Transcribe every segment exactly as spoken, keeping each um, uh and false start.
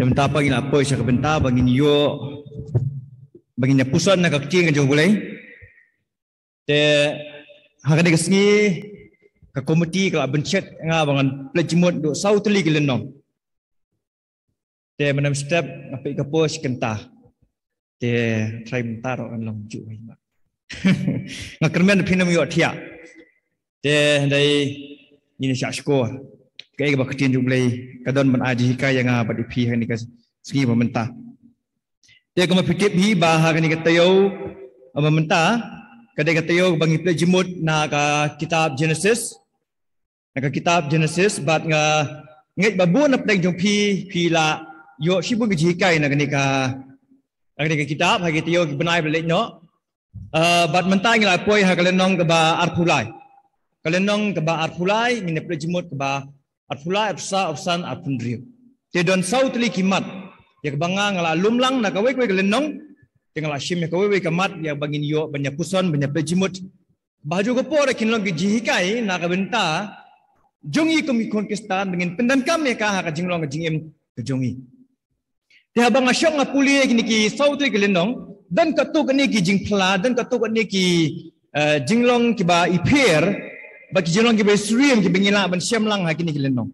Te mynta pat ngi la poi sha ka bynta ba ngin ïoh, ba ngin ïa puson na ka ktien ka jong U Blei. Te ha kane ka sngi ka komiti ka la bynshet nga ba ngan pynleit jingmut haduh saw tylli ki lynnong. Te mynta mynstep nga peit ka por shi kynta. Te trai mynta ruh ngan long juh hi ma. Nga kyrmen phin ym ïoh thiah. Te hynrei ngin ïa shah shkor. Kaei kaba ka ktien jong U Blei ka don ban ai jinghikai ïa nga bad ïa phi ha kane ka sngi ba mynta. Te kumba phi tip hi ba ha kane ka taïew ba mynta ka dei ka taïew ba ngi pynleit jingmut na ka kitab Genesis. Na ka kitab Genesis bad nga ngeit ba bun na pdeng jong phi phi la ïoh shibun ka jinghikai na kane ka, na kane ka kitab ha ki taïew ki bnai ba la leit noh. Ah, bad mynta ngi la poi ha ka lynnong kaba arphew lai. Ka lynnong kaba arphew lai, ngin ïa pynleit jingmut kaba arphew lai, arphew saw, arphew san, arphew hynriew. Te don saw tylli ki mat ïa kaba nga, nga la lum lang na kawei kawei ka lynnong. Te nga la shim ïa kawei kawei ka mat ïa ba ngin ïoh ban ïa puson, ban ïa pynleit jingmut. Ba ha kajuh ka por kin long ki jinghikai na ka bynta jong ngi kum ki khun Khristan, ba ngin pyndonkam ïa ka ha ka jinglong ka jingim ka jong ngi. Te haba nga shong nga pule kine ki saw tylli ki lynnong, don katto katne ki jingphla, don katto katne ki, eh, jinglong kiba ipher, bad ki jinglong kiba isyriem kiba ngi lah ban shem lang ha kine ki lynnong.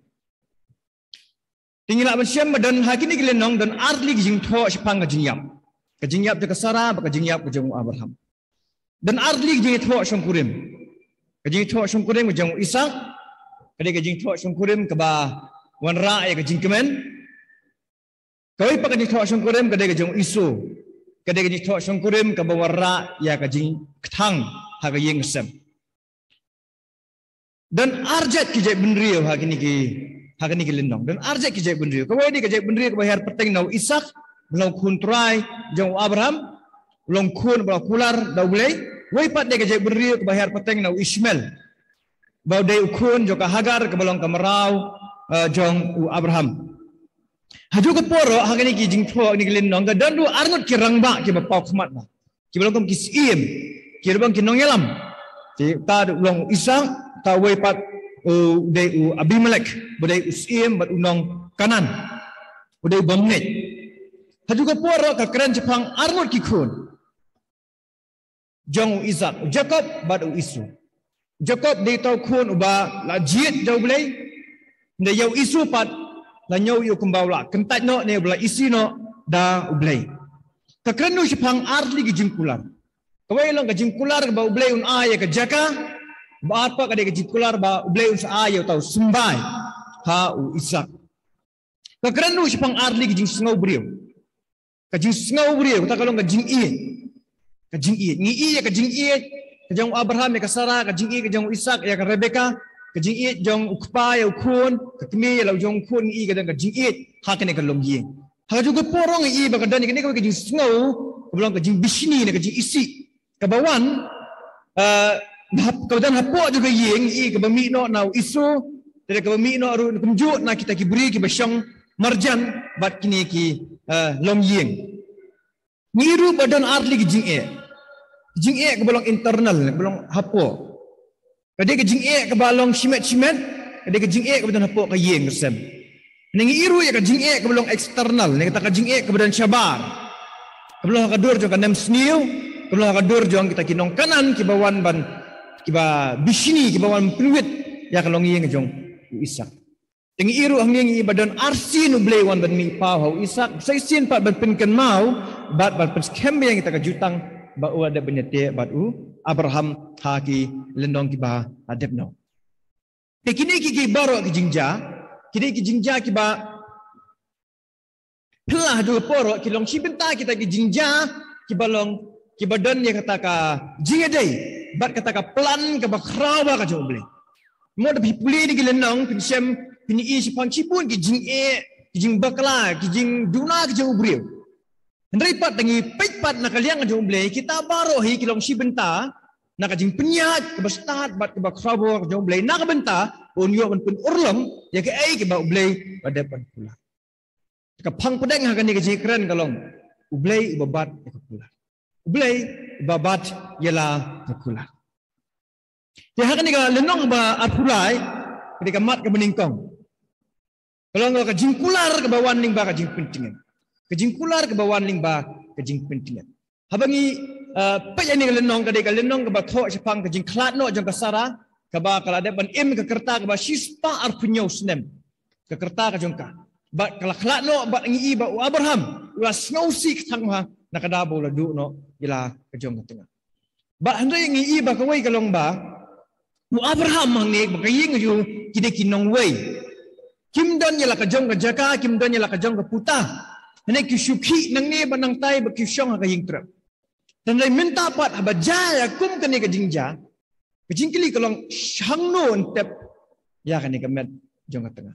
Te ngi lah ban shem ba don ha kine ki lynnong don ar tylli ki jingthoh shaphang ka jingïap. Ka jingïap jong ka Sara bad ka jingïap ka jong u Abraham. Don ar tylli ki jingthoh shongkurim. Ka jingthoh shongkurim ka jong u Isak. Ka dei ka jingthoh shongkurim kaba wanrah ïa ka jingkmen. Kawei pat ka jingthoh shongkurim ka dei ka jong u Esau. Ka dei ka jingthoh shongkurim kaba wanrah ïa ka jingkthang ha ka ïing ka sem. Don ar jait ki jait bynriew ha kine ki, ha kine ki lynnong. Don ar jait ki jait bynriew. Kawei dei ka jait bynriew kaba hiar pateng na u Isak, ba long khun trai jong u Abraham, long khun ba la kular da U Blei. Wei pat dei ka jait bynriew kaba hiar pateng na u Ishmael, ba dei u khun jong ka Hagar kaba long ka mraw, eh, jong u Abraham. Ha kajuh ka por ruh ha kine ki jingthoh kine ki lynnong ka don ruh arngut ki rangbah kiba paw khmat ba kiba long kum ki syiem, ki long ki nongïalam. Te uta u long u Isak, uta uwei pat u dei u Abimelek, u dei u syiem bad u nong Kanaan, u dei u bymngeit. Ha kajuh ka por ruh ka kren shaphang arngut ki khun jong u Isak, u Jakob bad u Esau. U Jakob dei uta u khun uba la jied da U Blei. Hynrei ïa u Esau pat la ñiew ïa u kumba u la kyntait noh ne uba la isih noh da U Blei. Ka kren ruh shaphang ar tylli ki jingkular. Kawei long ka jingkular kaba U Blei un ai ïa ka jaka, ba ar pat ka dei ka jingkular ba U Blei un sa ai ïa uta u symbai ha u Isak. Ka kren ruh shaphang ar tylli ki jingsngew briew. Ka jingsngew briew, kata ka long ka jingïeit. Ka jingïeit. Ngi ïeit ïa ka jingïeit ka jong u Abraham ïa ka Sara, ka jingïeit ka jong u Isak ïa ka Rebeka, ka jingïeit jong u kpa ïa u khun, ka kmie ïa la u jong u khun, ngi ïeit ka don ka jingïeit ha kane ka longïing. Ha kajuh ka por ruh ngi ïeit ba ka don ïa kane ka jingsngew kaba long ka jingbishni ne ka jingisih. Kaba wan, eh, na hap-, kaba don hapoh jong ka ïing, ïa kaba mih noh na u Esau, te kaba mih noh ruh kumjuh na kita ki briew kiba shong marjan bad kine ki, eh, longïing. Ngi ruh ba don ar tylli ki jingeh. Jingeh kaba long internal, kaba long hapoh. Ka dei ka jingeh kaba long shimet shimet, ka dei ka jingeh kaba don hapoh ka ïing ka sem. Ne ngi ïeit ruh ïa ka jingeh kaba long external, ne kata ka jingeh kaba don shabar. Kaba long ha ka dur jong ka nemsniew, kaba long ha ka dur jong kita ki nong Kanaan kiba wan ban, kiba bishni, kiba wan pynwit ïa ka longïing jong u Isak. Te ngi ïeit ruh hangne ngi ïeit ba don arsien U Blei u wan ban mihpaw ha u Isak, sa shisien pat ban pynkynmaw bad ban pynskhem biang ïa kita ka jutang ba u la dep ban ïateh bad u Abraham ha ki lynnong kiba la dep noh. Te kine ki, ki baroh ki jingjia, kine ki jingjia kiba phylla ha kajuh ka por ruh ki long shi bynta kita ki jingjia kiba long, kiba don ïa kata ka jingïadei bad kata ka plan kaba khraw bha ka jong U Blei. Mo da phi pule ïa kine ki lynnong phin shem, phin ïohi shaphang shibun ki jingeh, ki jingbakla, ki jingduna ki jong u briew. Hynrei pat da ngi peit pat na ka liang ka jong U Blei, kita baroh hi ki long shi bynta na ka jingpynïaid kaba stad bad kaba khraw bha ka jong U Blei na ka bynta un ïoh ban pynurlong ïa kaei kaba U Blei u la dep ban kular. Ka phang pdeng ha kane ka jingkren ka long U Blei uba bat ïa ka kular. U Blei uba bat ïa la ka kular. Te ha kane ka lynnong ba arphew lai, ka dei ka mat kaba nyngkong. Ka long ka jingkular kaba wan lyngba ka jingpyntngen. Ka jingkular kaba wan lyngba ka jingpyntngen. Haba ngi, ah, peit ïa kane ka lynnong, ka dei ka lynnong kaba thoh shaphang ka jingkhlad noh jong ka Sara, kaba ka la dep ban im ka rta kaba shispah arphew hynñiew snem. Ka rta ka jong ka. Bad ka la khlad noh, bad ngi i ba u Abraham u la sngewsih kthang bha na ka daw ba u la duh noh ïa la ka jong ka tnga. Bad hynrei ngi i ba kawei ka long ba u Abraham hangne bad ka ïing jong u ki dei ki nongwei. Kim don ïa la ka jong ka jaka, kim don ïa la ka jong ka puta. Hangne ki shu khih nangne bad nangtai bad ki shong ha ka ïing trep. Te hynrei mynta pat haba jia ïa kum kane ka jingjia, ka jingkylli ka long, shano yn tep ïa kane ka met jong ka tnga.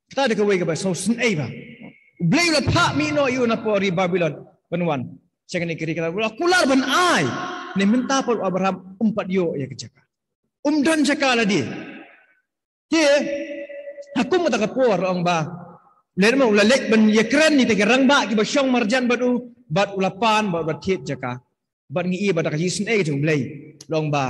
Kata dei kawei kaba sngewsih bha. U Blei u la phah mih noh ïa u na pdeng ri Babilon ban wan sha kane ka ri Kanaan, u la kular ban ai. Hynrei mynta pat u Abraham um pat ïoh ïa ka jaka. Um don jaka lade. Te ha kum kata ka por, la ong ba, lehse ma u la leit ban ïakren ïa kita ki rangbah kiba shong marjan bad u, bad u la pan bad u la thied jaka. Bad ngi i ba da ka jingisynei ka jong u Blei, la ong ba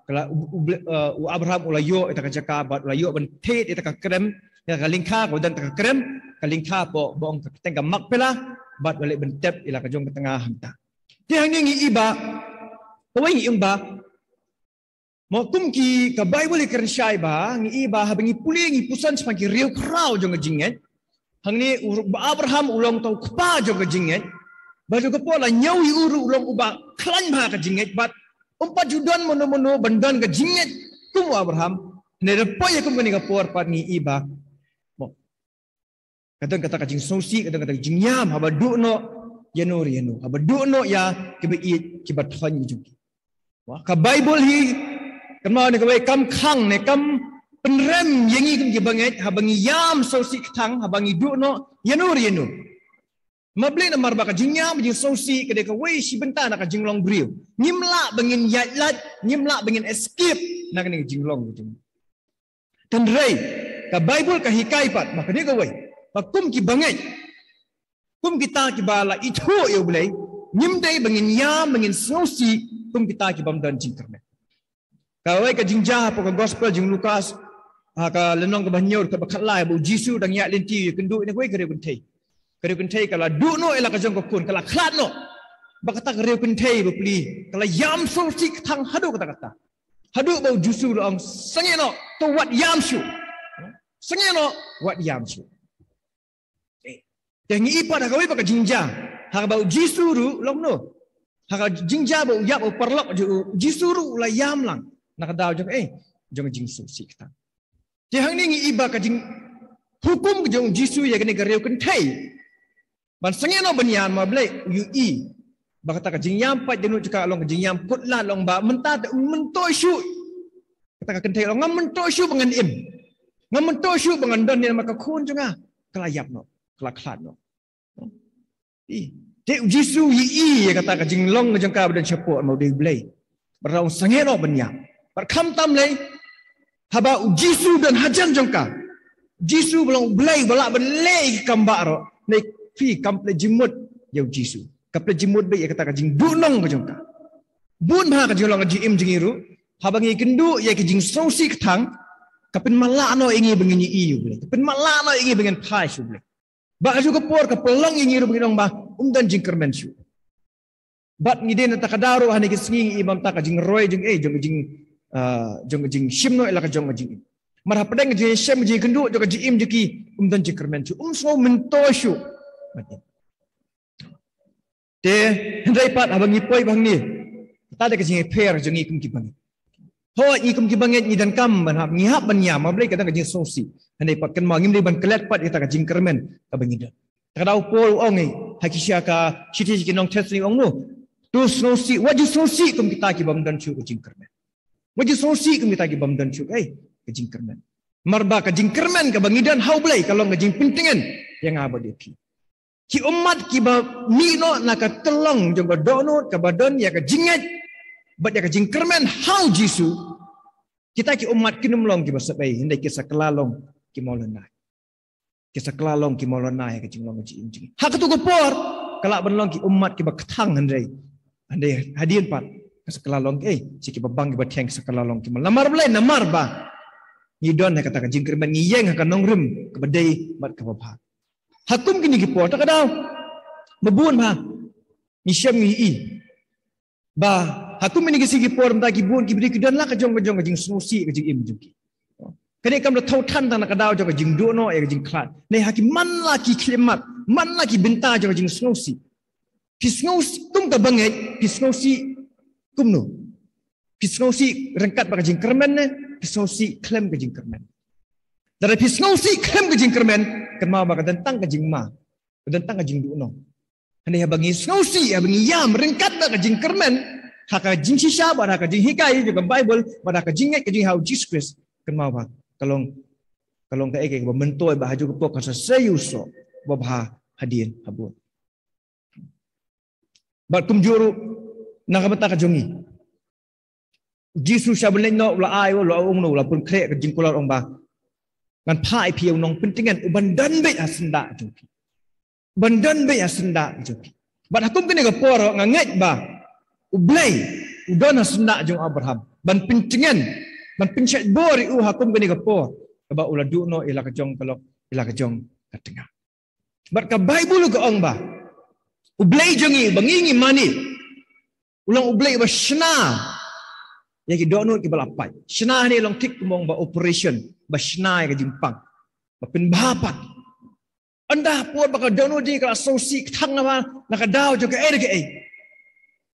ka la, u, u Blei, eh, u Abraham u la ïoh ïa ka jaka bad u la ïoh ban thied ïa ka krem, ïa ka lyngkha, ka don ka krem, ka lyngkha hapoh ba ong ka kyrteng ka Makpela, bad u la leit ban tep ïa la ka jong ka tnga hangta. Te hangne ngi i ba, kawei ngi ong ba, mo, kum ki, ka Baibl i kren shai ba, ngi i ba haba ngi pule ngi pyrshang shaphang ki riewkhraw jong ka jingngeit. Hangne u, ba Abraham u long uta u kpa jong ka jingngeit. Bad ha ka por la ñiew ïa u ruh u long uba khlaiñ bha ka jingngeit bad um pat ju don mano mano ban don ka jingngeit kum u Abraham. Hynrei da poi ïa kum kane ka por pat ngi i ba, mo, ka don kata ka jingsngewsih, ka don kata ka jingïam, haba duh noh ïano re ïano, haba duh noh ïa kiba ïeit, kiba thoiñ jong ki. Wa, ka Baibl hi, kynmaw ne kawei kam khang ne kam pynrem ïa ngi kum ki bangeit, haba ngi ïam sngewsih kthang, haba ngi duh noh ïano re ïano. Ma balei? Namar ba ka jingïam, jingsngewsih, ka dei kawei shi bynta na ka jinglong briew. Ngim lah ba ngin ïaid lait, ngim lah ba ngin escape na kane ka jinglong ka jong ngi. Hynrei ka Baibl ka hikai pat, ma kane kawei, ba kum ki bangeit, kum kita kiba la ithuh ïa u Blei, ngim dei ba ngin ïam, ba ngin sngewsih kum kita kibym don jingkyrmen. Kawei ka jingjia hapoh ka gospel jong u Lukas, ha ka lynnong kaba hynñiew, kaba khatlai, ba u Jisu dang ïaid lynti ïakynduh ïa kawei ka riewkynthei. Ka riewkynthei ka la duh noh ïa la ka jong ka khun, ka la khlad noh. Ba kata ka riewkynthei bapli ka la ïam sngewsih kthang haduh katta katta. Haduh ba u Jisu u la ong, sangeh noh, to wat ïam shuh. Sangeh noh, wat ïam shuh. Te ngi i pat ha kawei pat ka jingjia, ha kaba u Jisu ruh u long noh, ha ka jingjia ba u ïap u paralok jong u, u Jisu ruh u la ïam lang na ka daw jong, eh, jong ka jingsngewsih kthang. Te hangne ngi i ba ka jinghukum ka jong u Jisu ïa kane ka riewkynthei ban sangeh noh ban ïam, ma balei? U ïohi ba kata ka jingïam pat jong u jong ka long ka jingïam khutlai, long ba mynta te um myntoi shuh. Kata ka kynthei long, ngam myntoi shuh ba ngan im, ngam myntoi shuh ba ngan don ne namar ka khun jong nga ka la ïap noh, ka la khlad noh. I, te u Jisu u ïohi ïa kata ka jinglong ka jong ka ba don shapoh, ma u dei u Blei. Bad u ong, sangeh noh ban ïam. Bad khamtam lei, haba u Jisu u don hajan jong ka, u Jisu ba long u Blei ba lah ban leh ïa ki kam baroh, ne phi, kam pynleit jingmut ïa u Jisu. Ka pynleit jingmut beit ïa kata ka jingduhnong ka jong ka. Bun bha ka jinglong ka jingim jong ngi ruh, haba ngi kynduh ïa ka jingsngewsih kthang, ka pynmatlah noh ïa ngi ba ngin ïohi ïa u Blei, ka pynmatlah noh ïa ngi ba ngin phai sha u Blei. Bad ha kajuh ka por ka pynlong ïa ngi ruh ba ngin ong ba um don jingkyrmen shuh. Bad ngi dei na kata ka daw ruh, ha kine ki sngi ngi i ba mynta ka jingroi jong, eh, jong ka jing, ah, jong ka jingshim noh ïa la ka jong ka jingim. Namar hapdeng ka jingshem, jingkynduh jong ka jingim jong ki, um don jingkyrmen shuh, um sngew myntoi shuh. Te hynrei pat haba ngi poi ba hangne, kata dei ka jingïapher jong ngi kum ki bangeit. Hooid, ngi kum ki bangeit ngi donkam ban hap, ngi hap ban ïam, ma balei? Ka don ka jingsngewsih. Hynrei pat kynmaw, ngim dei ban klet pat ïa kata ka jingkyrmen kaba ngi don. Kata ka daw Paul u ong, eh, ha ki shithi, ka shithi sha ki nong Thessaloni u ong noh, to sngewsih, wat ju sngewsih kum kita kibym don shuh ka jingkyrmen. Wat ju sngewsih kum kita kibym don shuh, eh, ka jingkyrmen. Namar ba ka jingkyrmen kaba ngi don ha u Blei ka long ka jingpyntngen ïa nga bad ïa phi. Ki ummat kiba mih noh na ka tyllong jong ka dohnud kaba don ïa ka jingngeit bad ïa ka jingkyrmen ha u Jisu, kita ki ummat kin ym long kiba sep ei, hynrei ki sa kylla long ki mawlynnai. Ki sa kylla long ki mawlynnai ha ka jinglong ka jingim jong ngi. Ha kato ka por ka lah ban long ki ummat kiba kthang, hynrei, hynrei hadien pat ka sa kylla long, eh, shi kiba bang kiba thiang, ki sa kylla long ki maw. Namar balei? Namar ba ngi don ha kata ka jingkyrmen, ngi ïeng ha ka nongrim kaba dei bad kaba bha. Ha kum kine ki por, ta ka daw ba bun bha ngi shem ngi i ba ha kum kine ki sngi ki por mynta ki bun ki briew ki don la ka jong ka jong ka jingsngewsih ka jingim jong ki. Kane kam da thaw than tang na ka daw jong ka jingduh noh ïa ka jingkhlad. Ne ha ki man la ki khyllipmat, man la ki bynta jong ka jingsngewsih. Phi sngewsih kum ka bangeit, phi sngewsih kumno? Phi sngewsih ryngkat bad ka jingkyrmen ne phi sngewsih khlem ka jingkyrmen? Lada phi sngewsih khlem ka jingkyrmen, kynmaw ba ka don tang ka jingma, ka don tang ka jingduh noh. Hynrei haba ngi sngewsih, haba ngi ïam ryngkat bad ka jingkyrmen ha ka jingshisha bad ha ka jinghikai jong ka Baibl bad ha ka jingngeit ka jong ngi ha u Jisu Khrist, kynmaw ba ka long, ka long kaei kaei kaba myntoi bad ha kajuh ka por kan sa sei ïa u soh ba bha hadien habud. Bad kumjuh ruh na ka bynta ka jong ngi, Jisu sha ban leit noh u la ai, u la ong noh, u la pynkhreh ka jingkular, ong ba ngan phah ïa phi ïa u nongpyntngen uban don beit ha syndah jong phi. Uban don beit ha syndah jong phi. Bad ha kum kane ka por nga ngeit ba U Blei u don ha syndah jong u Abraham ban pyntngen, ban pynshait bor ïa u ha kum kane ka por kaba u la duh noh ïa la ka jong ka lok, ïa la ka jong ka tnga. Bad ka Baibl ka ong ba U Blei jong ngi ba ngi ngi mane u long U Blei ba shna ïa ki dohnud kiba la pait. Shna hangne long thik kumba ong ba operation, ba shna ïa ka jingpang, ba pynbha pat. Ynda por ba ka dohnud jong ngi ka la sngewsih kthang na, na ka daw jong kaei kaei,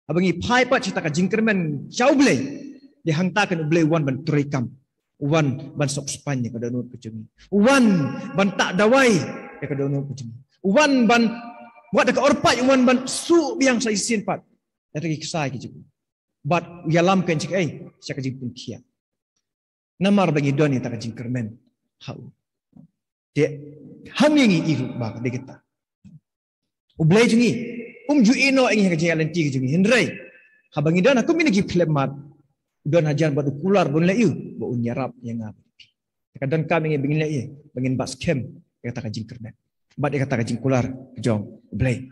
haba ngi phai pat sha kata ka jingkyrmen sha U Blei, dei hangta kan U Blei u wan ban treikam, u wan ban sngewspah ïa ka dohnud ka jong ngi, u wan ban tah dawai ïa ka dohnud ka jong ngi, u wan ban wad da ka orpait, u wan ban suh biang sa shisien pat ïa kita ki ksai ki jong ngi. Bad u ïalam kein sha kaei? Sha ka jingpynkhiah. Namar ba ngi don ïa kata ka jingkyrmen ha u. Te hangne ngi i ruh ba ka dei kata. U Blei jong ngi um ju ïehnoh ïa ngi ha ka jingïaid lynti ka jong ngi, hynrei haba ngi don ha kum kine ki khyllipmat, u don hajan bad u kular ban leh ïa u ba un ïarap ïa nga. Te ka donkam ïa ngi ba ngin leh ïa, ba ngin bat skhem ïa kata ka jingkyrmen bad ïa kata ka jingkular ka jong U Blei.